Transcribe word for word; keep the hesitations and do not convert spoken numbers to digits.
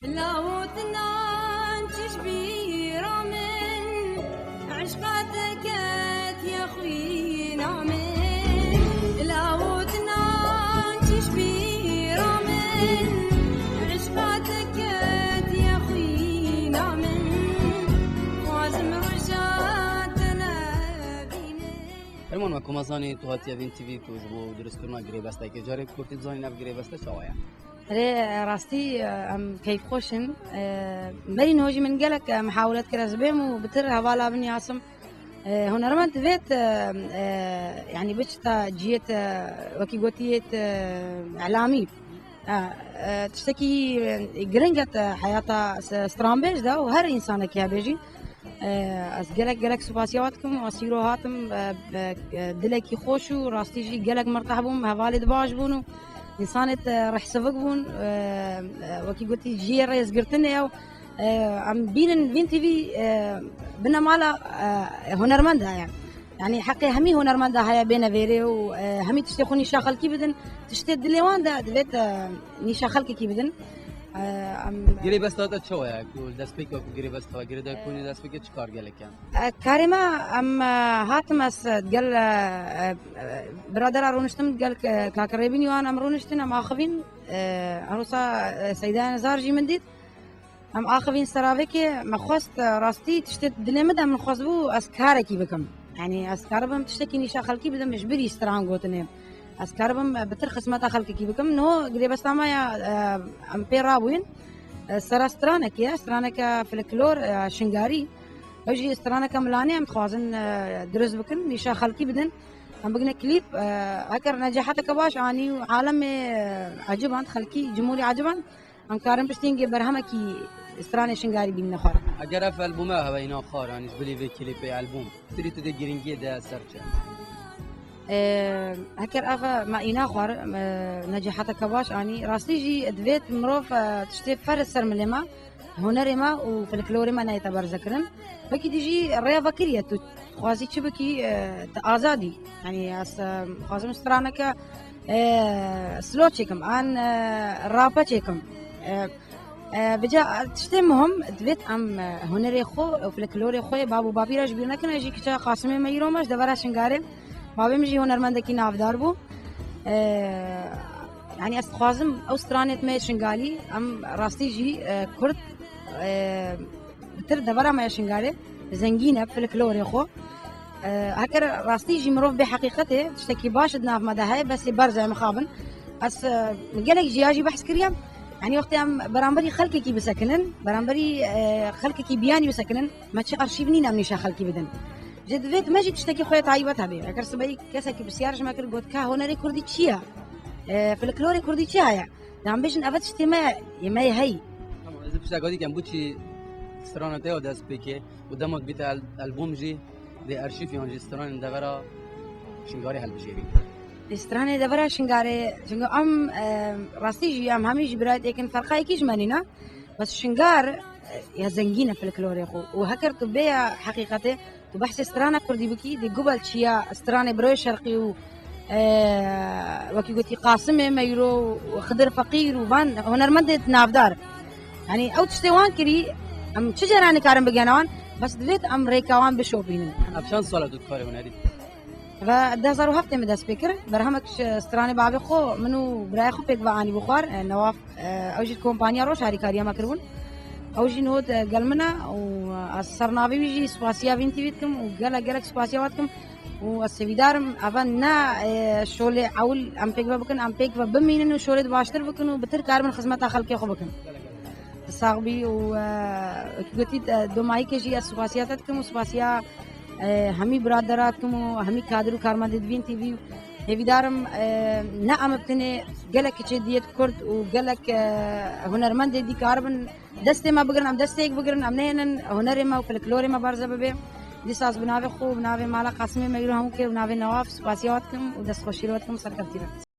Lawot nan çi ji bîra min, eşqa te ketiye xwîna min. Lawot nan çi ji bîra min, eşqa te ketiye xwîna min. Xwazim roja te nebînim. Herman, me ku me zanî, tu hatiye Vîn T V ku ji bo dirustkirina girêbestekê. Carê kurtî dizanîn ev girêbeste çawa ye? Erê, rastî, em keyfxweş in. Berî niho jî min gelek, e, mihawile dikir ez bêm û bitir hevala bin Yasim. E, hunermend divêt, e, e, yanî biçita cihê te, wekî gotiyê te, îlamî. E, e, tiştekî, e, giring e te heyata s-, stranbêj de û her însanekî hebe jî. E, ez gelek, gelek spasiya we dikim. Ez îro hatim, e, e, e, dilekî xweş û rastî jî gelek mirteh bûm, hevalê di baş bûn û însanê te rehsivik bûn. E, e, wekî gotî cihê rêzgirtinê ew. E, em bînin Vîn T V, e, binemala, e, hunermend heye. Yanî heqê hemî hunermenda heye bêne vêrê û, e, hemî tiştê xwe nîşa xelkî bidin. Tiştê dilê wan de divêt, e, nîşa xelkekî bidin. E, em Girêbesta te çawa ye ku destpêka ku girêbesta girêdayî ku destpêkê çi kar gelek e? E, karê me, em, e, hatim ez, e, gel, e, e, biradera rûniştim, gel, e, Kak Rêbînî wan em rûniştin, em axivîn, e, erosa, e, Seyda Nizar jî min dît. Em axivîn seravekê, me xwest, e, rastî tiştê dilê min de min xwest bû ez karekî bikim. Yanî ez karibim tiştekî nîşa xelkî bidim, ji birî stran gotinê. Ez karibim, e, bitir xizmeta xelkekî bikim. Niho girêbesta me ya, e, em pê rabûyin. E, sera stranekê ye, straneke filiklor, e, şingarî. Ew jî straneke milanê em dixwazin, e, dirust bikin, nîşa xelkî bidin. Em bigine klîp, e, eger necaheteke baş anî û alemê, e, eciband, xelkî cimûrî eciband, em karin piştî hingê berhemekî stranê şingarî bînine xwar. Eger ev albûme hebe îna xwar, anî ji bilî vê klîpê albûm, tirî tu dê giringiyê de ser çi? E, heker ev me îna xwar, e, necaheteke baş anî. Rastî jî divêt mirov, e, tiştê fer ser milê me. Hunerê me û folklorê me neyête berzekirin. Wekî dî jî rêya vekirî ye, tu dixwazî çi bikî, e, tu azad î. Yanî ez, e, dixwazim straneke, e, slow çêkim, an, e, rape çêkim. E, e, bi ca, tiştê muhim divêt em, e, hunerê xwe û folklorê xwe yê bab û bapî re ji bîr nekin. Ez jî kiça Qasimê me îro me ji devera Şingarê. Babê min jî hunermendekî navdar bû. E, Yanî ez dixwazim ew stranê me yê Şingalî, em rastî jî, e, Kurd, e, bitir devera me ya Şingalê zengîn e, folklorê xwe. E, heker rastî jî mirov bê heqîqetê, tiştekî baş di nav me de heye, besê berz e mixabin. Ez, e, gelek jiya jî behs kiriye. Yanî wextê em beramberî xelkekî bisekinin, beramberî, e, xelkekî biyanî bisekinin, me çi arşîv nîne em nîşa xelkî bidin. Ji divêt me jî tiştekî xwe yê taybet hebe. Eger sibeyî kesekî pisyar ji me kir, got, ka hunerê kurdî çi ye? E, folklorê kurdî çi heye? Em bêjin, eve tiştê me ye, yê me yê heyî. Tamam, ez ê pirseka dî kem, bo çi strana te ya destpêkê û dema dibîte al-, albûm jî dê arşîv yan jî stranên devera Şingarê helbijêrî? Dê stranê devera Şingarê, çünkü em, e, rastî jî em hemî ji birayet êk in, ferqa yekî ji me nîne. Bes Şingar, e, ya zengîn e folklorê xwe. Û heker tu bêya heqîqetê, tu behsê strana kurdî bikî, dê gubel çiya stranê Biroyê Şerqî û, e, wekî gotî Qasimê Meyro û Xidir Feqîr û van hunermendê navdar. Yanî ew tiştê wan kirî, em çi cara nikarin bigihene wan, bes divêt em rêka wan bişopînin. Ev çend sal e tu dikarî hunerî? Ve du hezar û heftê min dest pê kir. Berhemek ji stranê bavê xwe min û birayê xwe pêk ve anî bû xwar, e, Newaf, e, ew jî kompanya Roj harîkariya me kiribûn. Ew jî niho gel min e û ez ser navê wî jî spasiya Vîn T V dikim û gelek gelek spasiya we dikim. Û ez hêvîdar im, eve ne, e, şolê ewil em pêk ve bikin, em pêk ve bimînin û şolê di baştir bikin û bitir karibin xizmeta xelkê xwe bikin. Sax bî û, e, wekî gotî, e, domayîkê jî ez spasiya te dikim û spasiya, e, hemî biradera dikim û hemî kadir û karmendê di Vîn T V. Hêvîdar im, e, ne em bi tenê, gelek kiçê diyê di Kurd û gelek, e, hunermendê dî karibin destê me bigirin, em destê yek bigirin, em neyênin hunerê me û folklorê me berze bibe. Dîsa ez bi navê xwe û bi navê mala Qasimê Meyro hemûkê û navê Newaf spasiya we dikim û destxweşî li we dikim, serkevtî be.